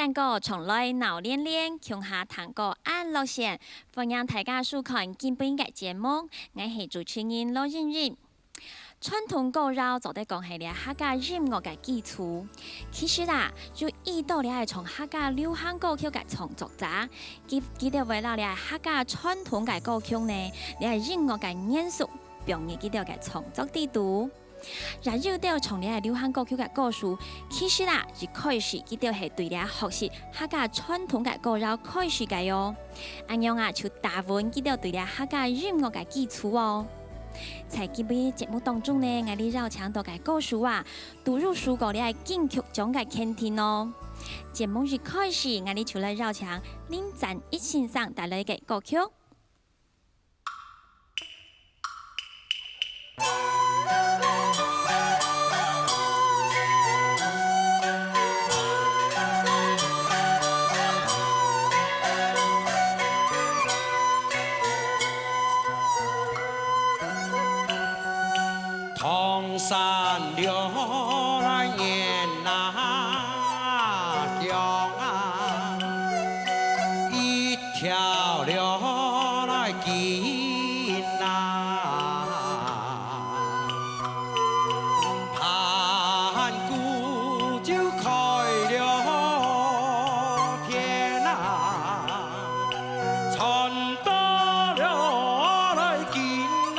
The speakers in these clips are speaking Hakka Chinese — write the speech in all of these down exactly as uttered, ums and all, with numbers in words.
等歌唱來鬧連連，共下聽歌恁樂線。歡迎大家收看今晡个節目，𠊎係主持人羅欣欣。傳統歌謠做得講係這客家音樂个基礎。其實啊，有已多這唱客家流行歌曲个創作者，佢佢兜會摎這客家傳統个歌曲呢，這音樂个元素放入佢兜个創作裡肚。 也有兜唱這流行歌曲个歌手，其實啊，一開始佢兜係對這學習客家傳統个歌謠開始个哦。恁樣啊，就打穩佢兜對這客家音樂个基礎哦。在今晡日節目當中呢，𠊎俚邀請到个歌手啊，都有受過這金曲獎个肯定哦。節目一開始，𠊎俚就來邀請林展翼先生帶來个歌曲。 唐山尞來尞啊，鄉啊，一條尞來緊啊，盤古就開了天啊。 傳到了來今啊。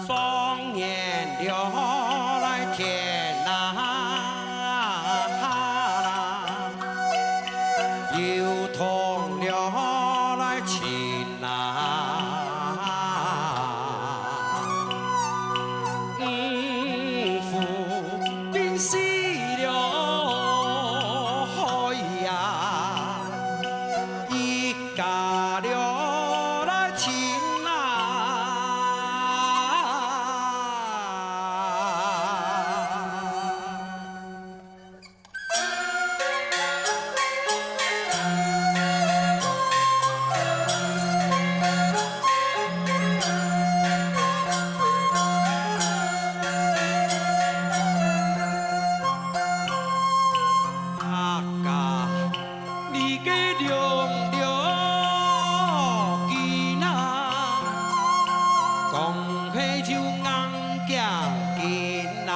放眼了來天啊，又動了來情啊。五湖定死了海呀， 一家了來親啊。 客家，你个龍龍筋啊，講起就硬頸筋啊，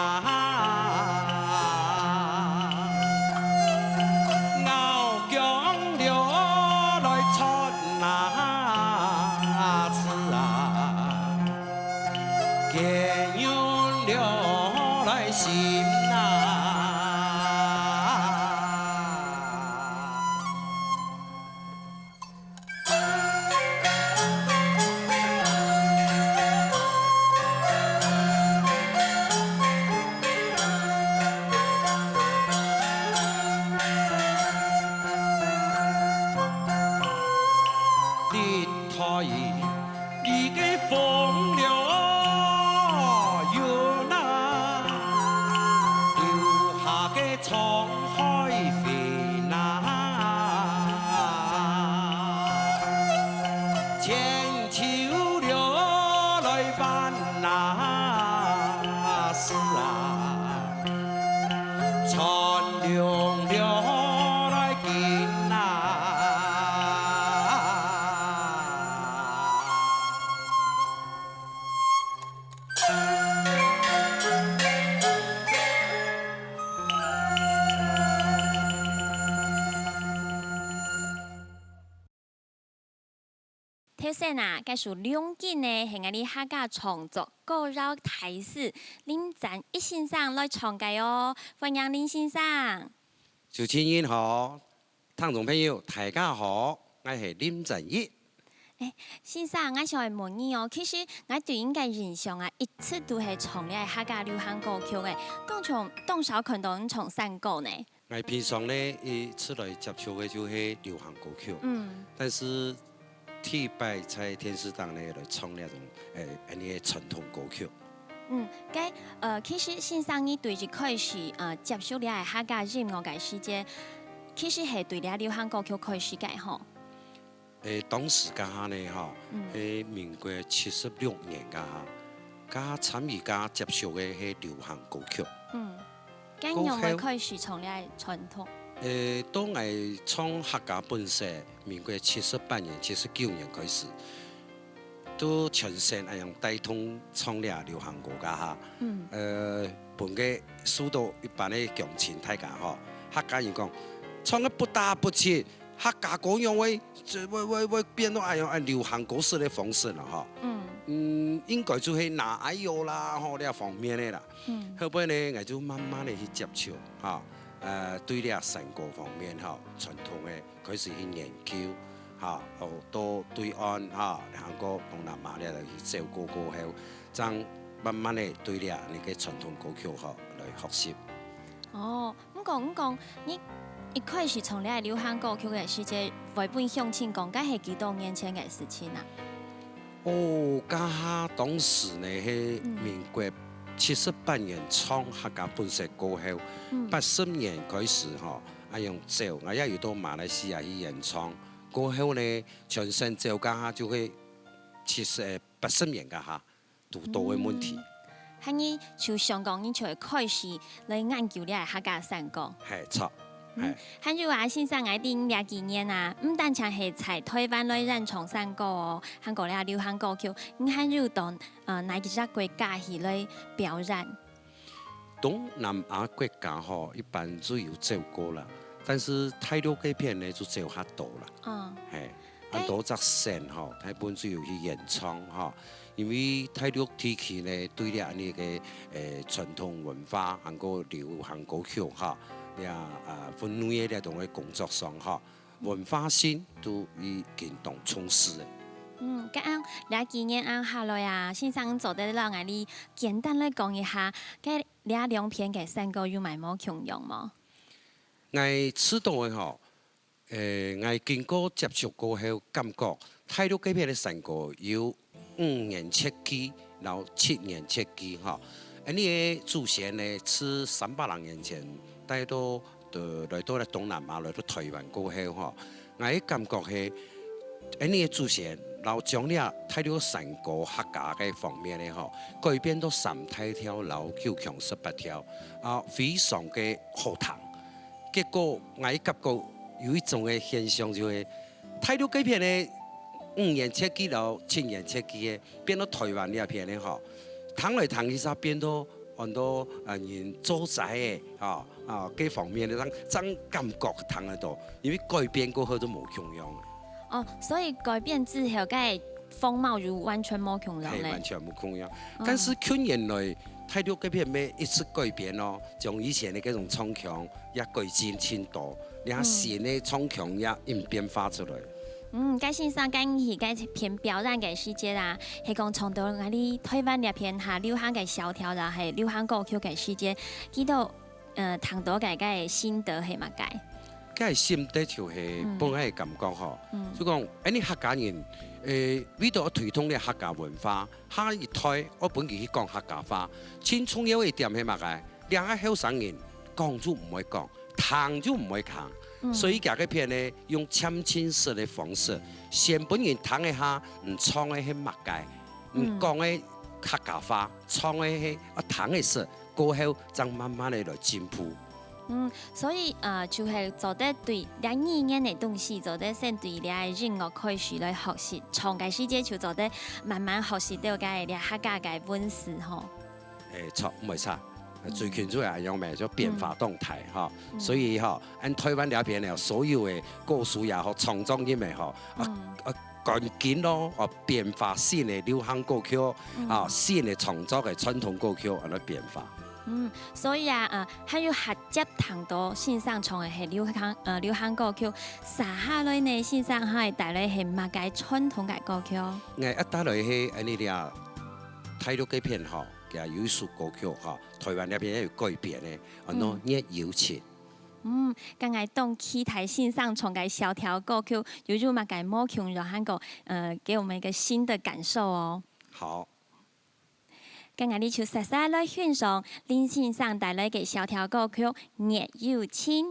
咬薑了來穿啊，刺啊。 堅韌了來心啊。 你个風了雲啊，留下个滄海飛啊，千秋了來伴啊，是啊。 傳頌了來今啊。 頭先啊，該首《龍筋》呢，係𠊎俚客家創作歌謠大師林展翼先生來唱个哦。歡迎林先生。主持人好，聽眾朋友大家好，𠊎係林展翼。欸，先生，𠊎想愛問你哦，其實𠊎對你个印象啊，一直都係唱這客家流行歌曲个，當像當少看到你唱山歌呢。 𠊎平常呢，一直來接觸个就係流行歌曲，嗯。但是第一擺在電視頂呢來唱這種，欸，恁呢个傳統歌曲。嗯，該，呃，其實先生你對一開始，呃，接觸這个客家音樂个時節，其實係對這流行歌曲開始个吼。誒，當時該下呢，吼，嗯。係民國七十六年該下，該下參與該下接觸个係流行歌曲。嗯。該仰會開始創這个傳統？誒，當𠊎唱客家本色，民國七十八年、七十九年開始， 都全身恁樣帶動唱這流行歌个哈。嗯。呃，分佢受到一般个鄉親大家吼，客家人講，唱个不打不七，客家歌仰會，會，會，會變到恁樣，恁流行歌式个方式了吼。嗯。嗯，應該就係拿哎喲啦，吼，這方面个啦。嗯。後尾呢，𠊎就慢慢个去接觸，哈，呃，對這山歌方面，哈，傳統个 開始去研究，哈，哦，到對岸，哈，還過東南亞這去走過過後，正慢慢个對這恁个傳統歌曲，吼，來學習。哦，毋過，毋過，你一開始唱這流行歌曲个時節，會分鄉親講，該係幾多年前个事情啊？ 哦，該下當時呢，係嗯。民國七十八年唱客家本色過後，嗯。八十年開始吼，恁樣走，𠊎也有到馬來西亞去演唱。過後呢，全身走該下就係七十，呃，八十年該下，堵到个問題。嗯。 恁樣就想講，你就會開始來研究這个客家山歌。係，著。嗯，係。還有啊，先生，𠊎知這幾年啊，毋單淨係在臺灣來演唱山歌哦，還過這流行歌曲，你還有到，呃，哪幾隻國家去來表演？東南亞國家吼，一般就有走過啦，但是大陸該片呢，就走較多啦。嗯。係。 該恁多隻省吼，大部分就有去演唱吼。因為大陸地區呢，對這恁个，誒，傳統文化，還過流行歌曲吼，這，啊，分類个這種个工作上吼，文化性都已經當重視个。嗯，該恁，這幾年恁下來啊，先生做得摎𠊎俚簡單來講一下，該這兩片个山歌有麼个無共樣無？𠊎試著个吼， 誒，𠊎經過接觸過後，感覺大陸該片个山歌有五弦切句摎七弦切句吼。恁呢个祖先呢，自三百零年前帶到，呃，來到了東南亞，來到臺灣過後吼，𠊎个感覺係，恁呢个祖先摎將這大陸山歌客家个方面个吼，改編到三大調摎九腔十八調，啊，非常个好聽。 結果𠊎感覺有一種个現象，就係大陸該片个五弦切句摎七弦切句个，變到臺灣這片个吼，聽來聽去煞變到恁多，啊，人做齋个，吼，啊，該方面个，正，正感覺聽得到，因為改編過後就無共樣了。哦，所以改編之後，該 風貌就完全無共樣咧。係，完全無共樣。嗯。但是近年來，大陸該片乜一直改變哦，將以前个該種唱腔也改進盡多，連新个唱腔也有變化出來。嗯，該先生，該你去該片表演个時節啊，係講唱到𠊎俚臺灣這片下流行个小調，也係流行歌曲个時節，佢兜 呃，聽到个，个心得係麼个？个心得就係，嗯。分𠊎个感覺吼，嗯。就講，恁呢客家人，誒，為著愛推動這客家文化，下一代愛分佢去講客家話，盡重要一點係麼个？這下後生人講就毋會講，聽就毋會聽，嗯。所以佢个片呢，用漸進式个方式，先分人聽一下，你唱个係麼个，你，嗯。講个客家話，唱个係，啊，聽个識， 過後正慢慢个來進步。嗯，所以，呃，就係做得對這語言个東西，做得先對這音樂開始來學習，唱个時節就做得慢慢學習到个這客家个文字吼。誒，著，毋會差。嗯。最近就係恁樣咩，就變化當大，嗯。吼。嗯。所以吼，恁臺灣這片呢，所有个歌手也好，創作人也好，啊，嗯。啊， 趕緊咯，哦，變化新个流行歌曲，嗯。啊，新个創作个傳統歌曲，恁樣變化。嗯，所以啊，呃，還有下接聽到先生唱个係流行，呃，流行歌曲，接下來呢，先生還會帶來係麼个傳統个歌曲？𠊎愛帶來係恁呢哩啊，大陸該片吼，佢有一首歌曲吼，臺灣這片也有改編个，安到，嗯。月有情。 嗯，該𠊎當期待先生唱个小調歌曲，又有麼个無共樣，還過，呃，給我們一個新的感受哦。好。該𠊎俚就煞煞來欣賞林先生帶來个小調歌曲《月有情》。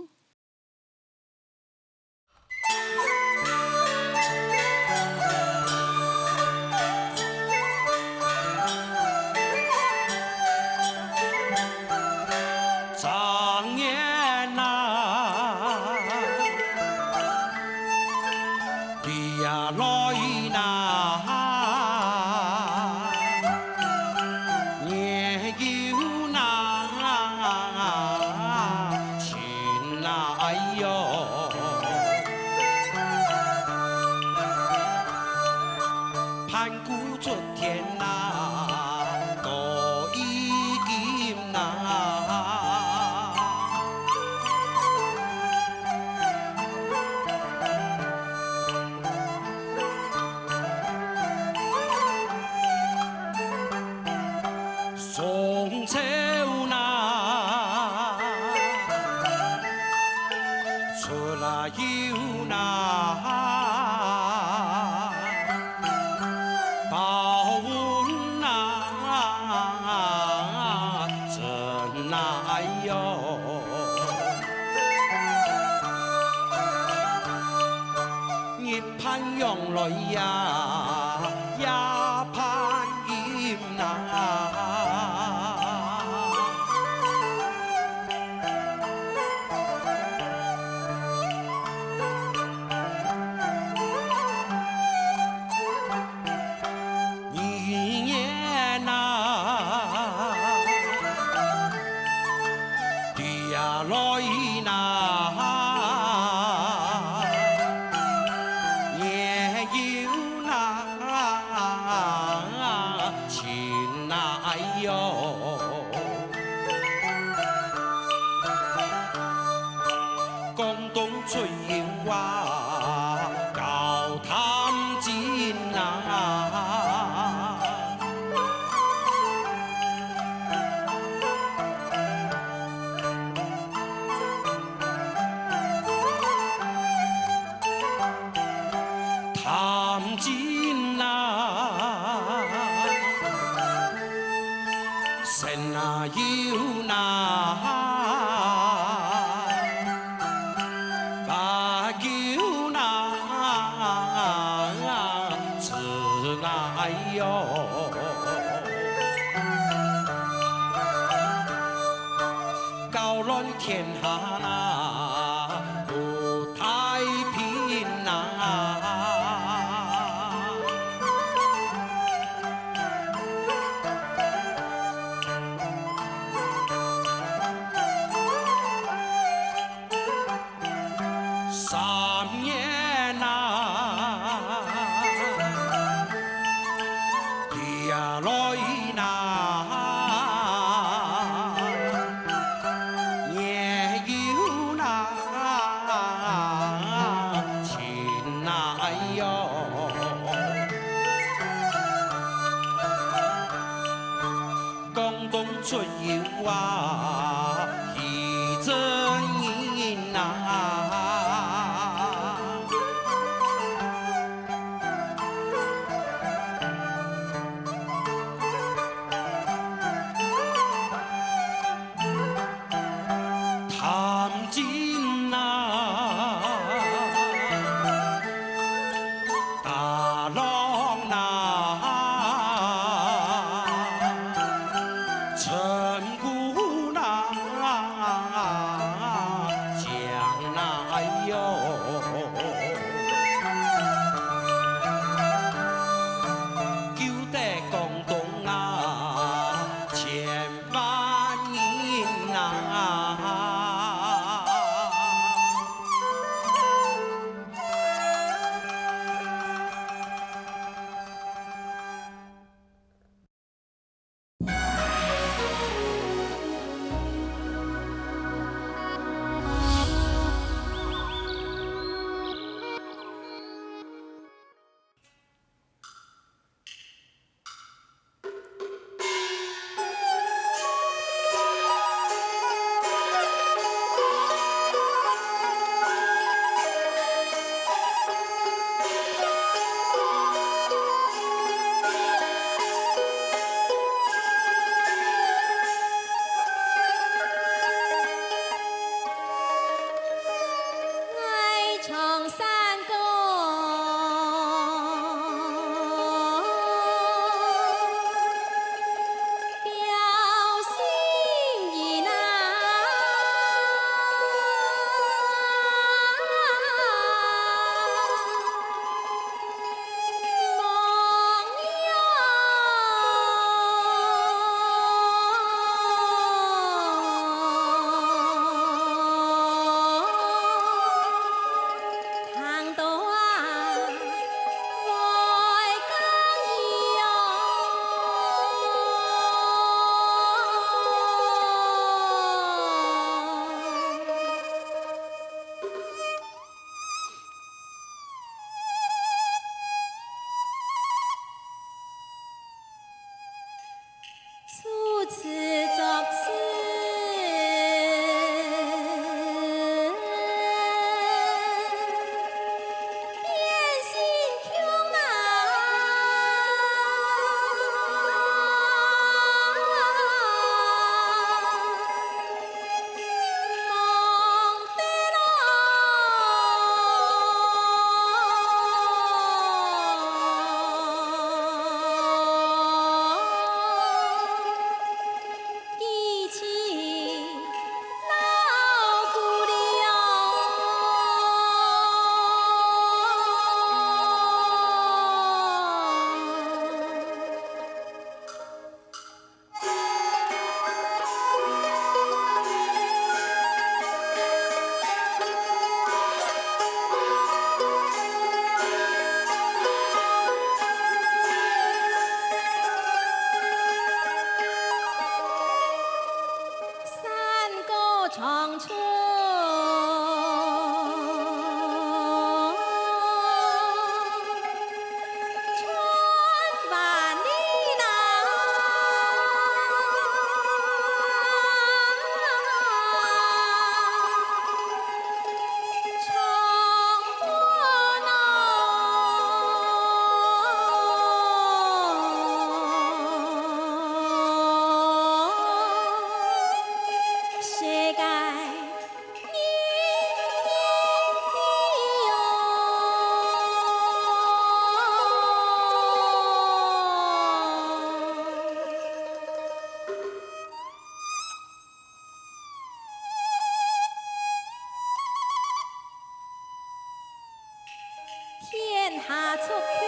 下出去，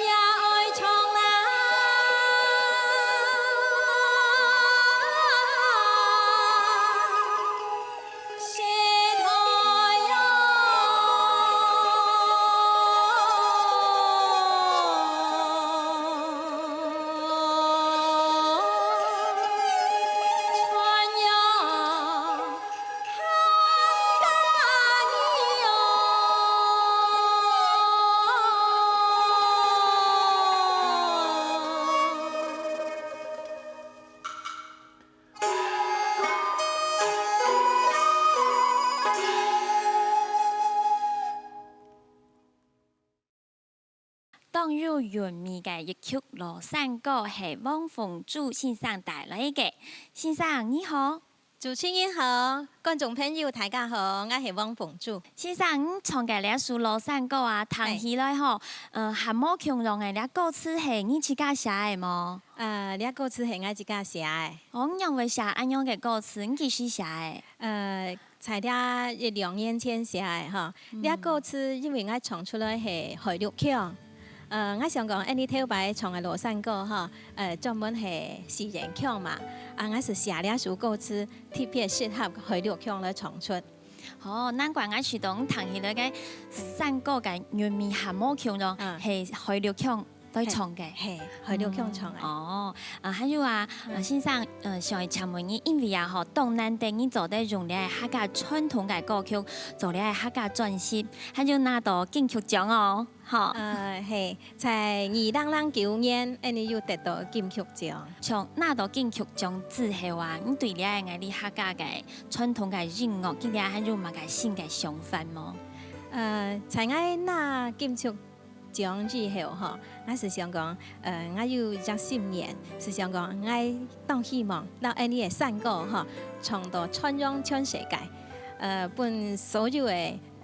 也愛唱啊。當有韻味个一曲老山歌係汪鳳珠先生帶來个。先生，你好。主持人好，觀眾朋友大家好，𠊎係汪鳳珠。先生，你唱个這首老山歌啊，聽起來吼，呃，還無共樣个，這歌詞係你自家寫个無？呃，這歌詞係𠊎自家寫个。哦，你仰會寫恁樣个歌詞？你幾時寫个？呃，在這一兩年前寫个吼。這歌詞因為𠊎唱出來係海陸腔，呃，𠊎想講，恁呢頭擺唱个老山歌吼，呃，專門係四縣腔嘛，啊，𠊎係寫這首歌詞特別適合海陸腔來唱出。哦，難怪𠊎試著聽起來个山歌个韻味還無共樣，嗯。係海陸腔 來唱个。係，海陸腔唱个。哦，啊，還有啊，呃，先生，呃，想愛請問你，因為啊，吼，當難得你做得用這个客家傳統个歌曲做這个客家專輯，還有拿到金曲獎哦，吼。呃，係，在二零零九年，恁呢有得到金曲獎。像拿到金曲獎之後啊，你對這个𠊎俚客家个傳統个音樂，今日還有麼个新个想法無？呃，在𠊎拿金曲 獎之後吼，𠊎係想講，呃，𠊎有一隻心願，係想講，𠊎當希望摎恁呢个山歌吼，唱到傳揚全世界，呃，分所有个，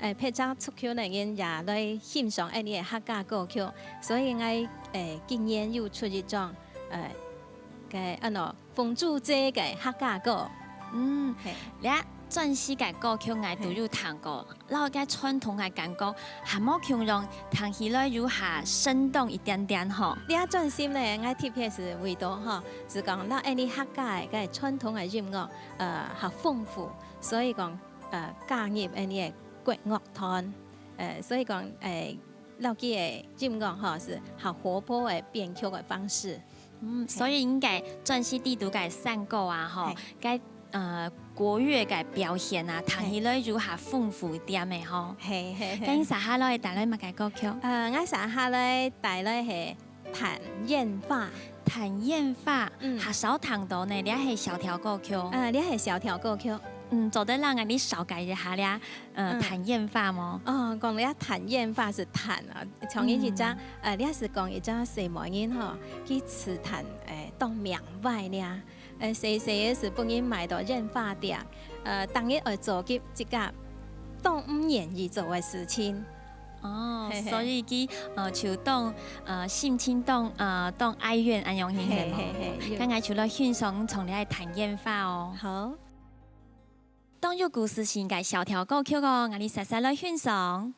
呃，別隻族群个人也來欣賞恁呢个客家歌曲。所以𠊎，呃，今年又出一張，呃，个，安到 鳳珠姐个客家歌。嗯，係。這專輯个歌曲𠊎都有聽過，摎該傳統个感覺還無共樣，聽起來有較生動一點點吼。這專輯呢，𠊎特別係為著吼，係講摎𠊎俚客家个該傳統个音樂，呃，較豐富，所以講，呃，加入𠊎俚个國樂團，呃，所以講，呃，摎佢个音樂吼係較活潑个編曲个方式。 嗯，所以應該專輯裡肚个山歌啊，吼，係。該，呃，國樂个表現啊，聽起來有較豐富點个吼。係，係，係。該你接下來帶來麼个歌曲？呃，𠊎接下來帶來係《探煙花》。探煙花，嗯。較少聽到呢，這係小調歌曲。呃，這係小調歌曲。嗯，做得摎𠊎俚紹介一下這，呃，嗯。探煙花無？哦，講這探煙花係探啊，像一隻，嗯。呃，這係講一隻細妹人吼， 去試探，欸，當名牌呢。呃，細細个時分人買到煙花店，呃，逐日愛做佢自家當毋願意做个事情。哦，係，係。所以佢，呃，就當，呃，心情當，呃，當哀怨恁樣形，係無？係，係，係，有。該𠊎就來欣賞唱這探煙花哦。好。當有故事性个小調歌曲哦，𠊎俚煞煞來欣賞。